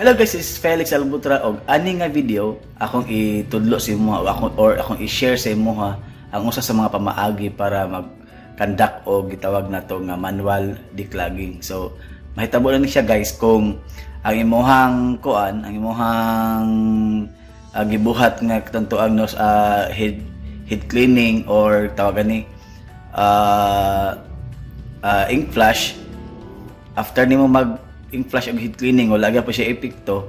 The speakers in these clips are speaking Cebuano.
Hello guys, this is Felix Albutra og ani nga video akong itudlo sa imo o akong or akong i-share sa imo ang usa sa mga pamaagi para mag-conduct og gitawag nato nga manual declogging. So mahitabo lang ni siya, guys, kung ang imuhang kuan, ang imuhang gibuhat nga katuntuan no head head cleaning or tawagan ni ink flush. After nimo mag ink flush og head cleaning, wala gyud pa siya epekto.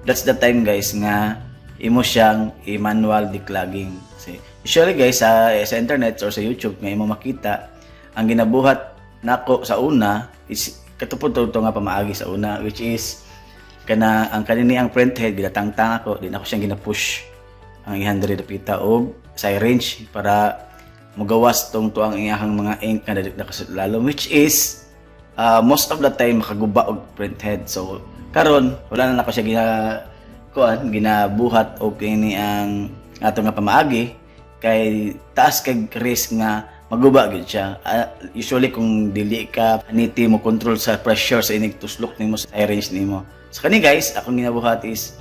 That's the time, guys, nga imo siyang i-manual declogging. Kasi usually, guys, sa internet or sa YouTube nga imo makita, ang ginabuhat nako sa una is katupod to nga pamaagi sa una, which is kana ang kanini ang print head, ginatangtang ako din ako siyang gina-push ang iyang diri dapita og syringe para mugawas tong tuang iyahang mga ink nga nakalalom, which is most of the time makaguba og print head. So karon wala na nako siya gina kuan, ginabuhat og kini ang ato nga pamaagi kay taas kay risk nga maguba gyud siya. Usually kung dili ka aniti mo control sa pressure sa inig tuslok nimo sa syringe nimo. So kani, guys, akong ginabuhat is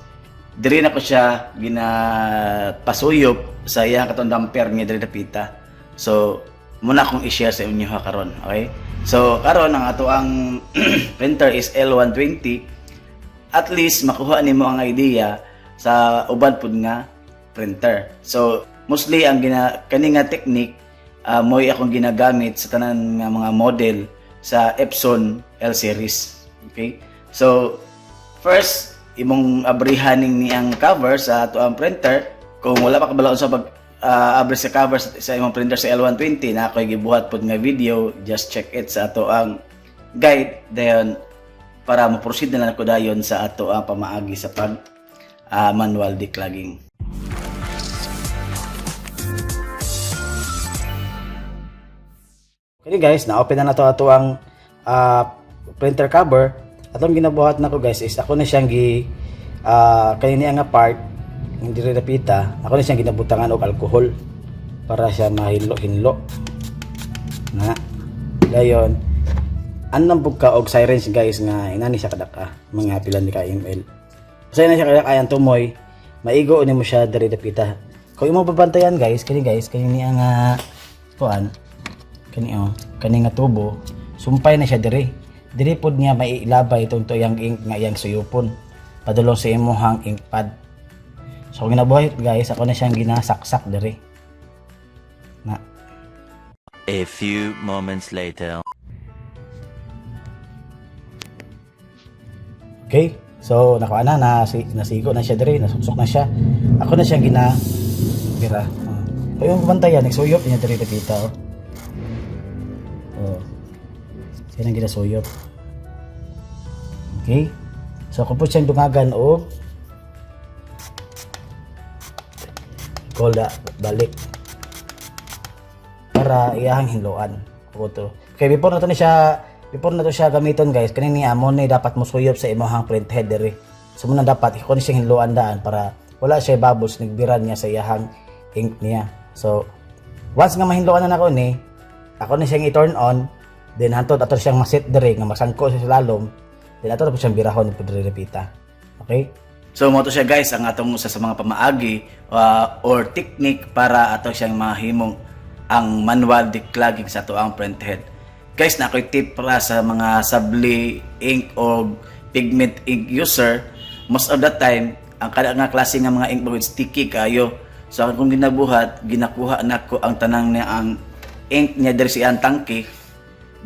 diri na ko siya ginapasuyop sa iyang katong damper nga diri dapita. So muna akong i-share sa inyo ha karon, okay? So karon ang ato ang printer is L120. At least makuha nimo ang idea sa uban pud nga printer. So mostly ang gina kani nga technique mo'y akong ginagamit sa tanan nga mga model sa Epson L series. Okay? So first, imong abrihan ning ang cover sa ato ang printer. Kung wala pa kabalo sa pag abri sa cover sa imong printer sa L120 na ako'y gibuhat pod nga video, just check it sa ato ang guide dayon para mo-proceed na lang ako dayon sa ato ang pamaagi sa pag manual declogging. Okay guys, na-open na nato ato ang printer cover. Atong ginabuhat nako, guys, is ako na siyang gi kanini nga part ng diri dapita, ako na siyang ginabutangan og alcohol para siya mahilo-hinlo. Na. Dayon andam pud ka og syringe, guys, nga inani siya kadaka, mga pila ni ka ml. Basta na siya kadaka ang tumoy, maigo nimo siya diri dapita. Kung imo babantayan, guys, kani guys, kani ang kuan kani oh, kani nga tubo, sumpay na siya diri. Diri pod niya mailabay itong to yang ink nga iyang suyupon padulong sa imuhang ink pad. So kung ginabuhat, guys, ako na siyang ginasaksak diri. Na. A few moments later. Okay? So nakuha na, nasigo na siya diri, nasuksok na siya. Ako na siyang gina bira. Oh. Kung yung bantayan, nagsuyop niya diri dapita oh. Oh. Siya nang ginasuyop. Okay? So ako po siyang dungagan og kola balik para iyahang hinloan. Ako to. Okay, before na to siya gamiton, guys, kani niya mo ni dapat mosuyop sa imong print head diri. So muna dapat iko ni siyang hinloan daan para wala siya bubbles nagbiran niya sa iyahang ink niya. So once nga mahinloan na nako ni, ako ni siyang i-turn on, then hantod ato siyang maset diri nga masangko siya sa lalom, then ato na po siyang birahon po diri dapita. Okay? So mo to siya, guys, ang atong usa sa mga pamaagi or technique para ato siyang mahimong ang manual declogging sa ato ang print head. Guys, na ako'y tip para sa mga sabli ink o pigment ink user. Most of the time, ang kada nga klase nga mga ink bagod sticky kayo. So akong ginabuhat, ginakuha nako ang tanang niya ang ink niya diri sa iyang tangke.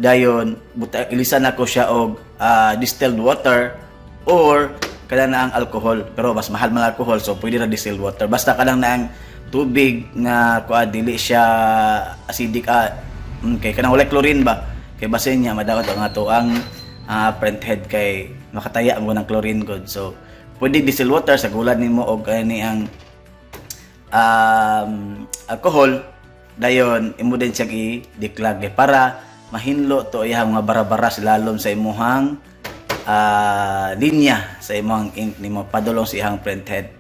Dayon buta ilisan nako siya og distilled water or kada na ang alcohol, pero mas mahal man alcohol, so pwede ra distilled water, basta kanang na ang tubig nga kuan, dili siya acidic, okay, kanang walay chlorine ba, kay basin niya madaot ang ato ang print head kay makataya mo ng chlorine good. So pwede distilled water sa gulan nimo og ani ang alcohol, dayon imo din siyang i-declog eh, para mahinlo to iyang mga bara-bara sa lalom sa imuhang linya sa imong ink nimo padulong sa iyang print head.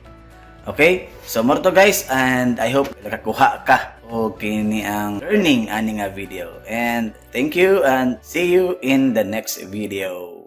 Okay? So more to, guys, and I hope nakakuha ka o kini ang learning ani nga video. And thank you and see you in the next video.